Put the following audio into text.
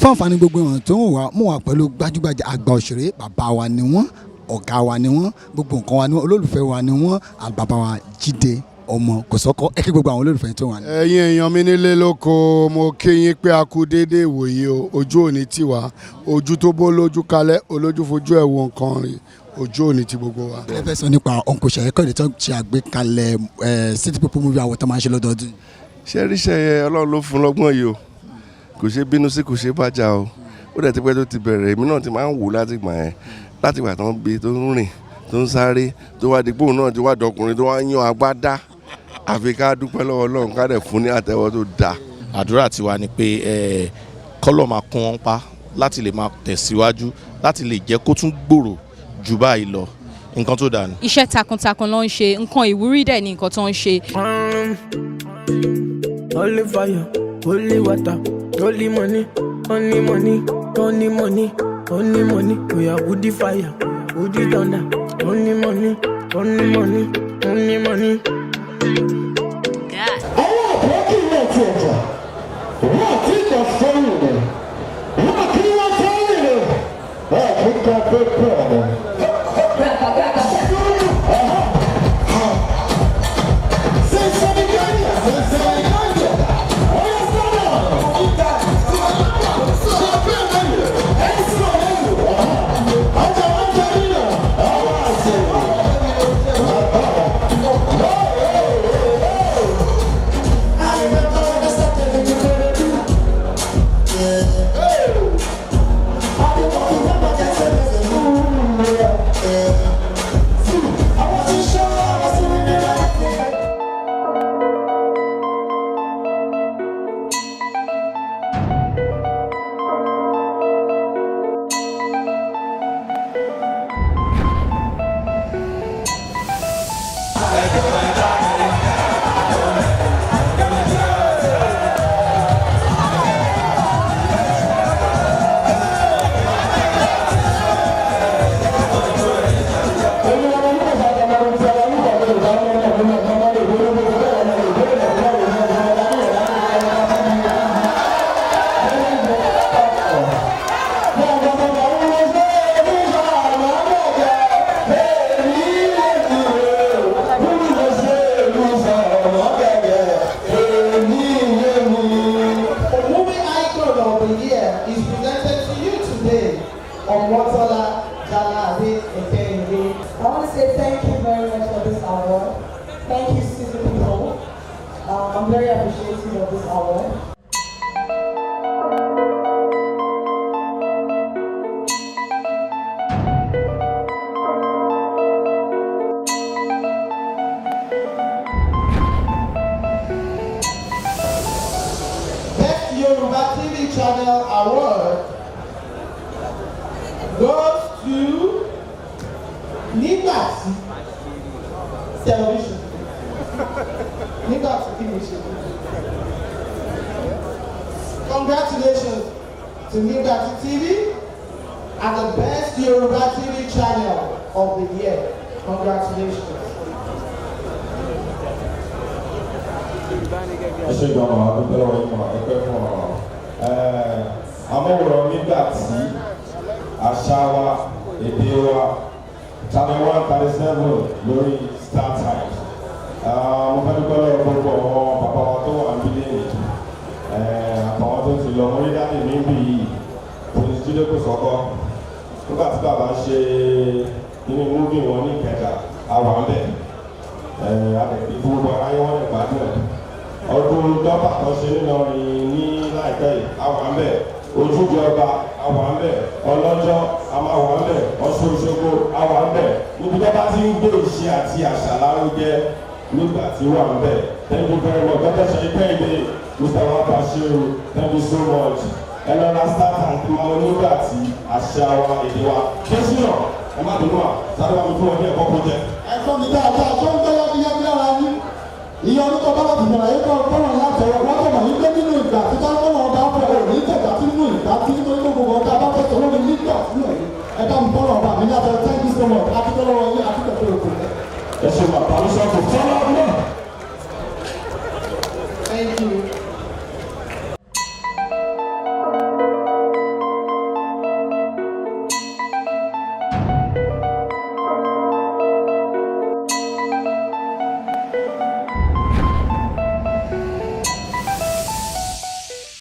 Fún àǹfààní gbogbo ìwọ̀n tó ń wà mú wa pẹ̀lú gbajúgbajà àgbà òṣèré, bàbá wa ni wọ́n, ọ̀gá wa ni wọ́n, gbogbo nǹkan wa ni wọ́n, olólùfẹ́ wa ni wọ́n, bàbá wa Jídé ọmọ Kòsọ́kọ́. Ẹ kí gbogbo àwọn olólùfẹ́ tó wà ní. Ẹ̀yin èèyàn mi nílé lóko, mo kí yín pé a kú déédéé ìwòye o. Ojú òní tiwa, ojú tó bó lójú kalẹ̀, olójú fojú ẹ̀ wo nǹkan rìn, ojú òní ti gbogbo wa. Ẹ fẹ́ sọ nípa Uncle Ṣèyí Kẹ́hìndé tó ṣe àgbékalẹ̀ City People Movie Award tó máa ń ṣe lọ́dọọdún? Ṣé ríṣẹ́ yẹn, Ọlọ́run ló fún lọ́gbọ́n yìí o. Kò ṣe bínú sí, kò ṣe bájà o. Ó dẹ̀ ti pẹ́ tó ti bẹ̀rẹ̀. Èmi náà ti máa ń wò láti gbà yẹn, láti gbà tó ń gbé, tó ń rìn, tó ń sáré, tó wá dípò náà ti wá dọkùnrin, tó wá ń yan agbádá. Àfi ká dúpẹ́ lọ́wọ́ Ọlọ́run, ká dẹ̀ fún ní àtẹ́wọ́ tó dáa. Àdúrà tiwa ni pé kọ́lọ̀ máa kún wọn pa láti lè máa tẹ̀síwájú, láti lè jẹ́ kó tún gbòòrò jù báyìí lọ. Nǹkan tó dáa ni. Iṣẹ́ takuntakun ló ń ṣe, nǹkan ìwúrí dẹ̀ ni nǹkan tó ń ṣe. Holy fire, holy water, holy money, only money, only money, only money. We are woody fire, woody thunder, only money, only money, only money. Àwọn àpótí náà ti ọjà wọ́n ti kọ̀ sẹ́yìn rẹ̀, wọ́n kí wọ́n sẹ́yìn rẹ̀, wọ́n kí kọ́ pépè rẹ̀. The movie icon of the year is presented to you today, Omotola Jalade Ekeinde. I want to say thank you very much for this award. Thank you, City People. I'm very appreciative of this award. Best Yoruba TV Channel Award goes to Nígbàtí Television. Nígbàtí kí ni ṣe? Congratulations to Nígbàtí TV and the best Yoruba TV channel of the year. Congratulations. Ẹ ṣe gan ma, dúpẹ́ lọ́wọ́ yín ma, ẹ pẹ́ fún ọ. Amóhùnrán Nígbà Tí, àṣà wa, èdè wa, channel 137 lórí Star Times. Mo fẹ́ dúpẹ́ lọ́wọ́ gbogbo àwọn bàbá wa tó wà níbí lẹ́yìn àtàwọn tó ti lọ. Mo rí daddy mi bí yìí, Prince Jídé Kòsọ́kọ́. Nígbà tí bàbá ń ṣe nínú movie wọn ní Ìkẹjà, àwa ń bẹ̀ adẹ̀bí fún gbogbo aráyé, wọ́n lè gbádùn ẹ̀. Ọdún dọ́bà tó ṣe nílọrin ní láìpẹ́ yìí, àwa ń bẹ̀. Ojúde Ọba, àwa ń bẹ̀. Ọlọ́jọ́ àwa ń bẹ̀. Ọ̀ṣun Òṣogbo, àwa ń bẹ̀. Níbi tó bá ti ń gbé ìṣe àti àṣà lárugẹ, Nígbà Tí wà ń bẹ̀. Thank you very much, Dr. Ṣèyí Kẹ́hìndé, Mr. Wabashiru, thank you so much. Ẹ lọ ra Star Times máa Nígbà Tí, àṣà wa, èdè wa. Kẹ́sìnà, ẹ má bínú à sáré wà mí fún wọn ní ẹ̀kọ́ kó jẹ. Ẹ̀fọ́ mi dáadáa tó ń gbé yábíyábí lára yín. Ìyẹn orúkọ bá ti bẹ̀rẹ̀ yín kọ́ kọ́nà láti ọwọ́ wọ́n tó mọ̀ yín pé nínú ìgbà tí táwọn ọba fọ òní tẹ̀gbà tí nínú ìgbà tí nítorí gbogbo ọ̀gá bá fẹ́ sọ lórí Nígbà Tí náà ní ẹ bá mi bọ́lọ̀ ọba mi láti. Thank you so much. Àti tọ́lọ́wọ́ yín àti tẹ̀tẹ̀ òkú. Ẹ ṣe mà, permission to follow.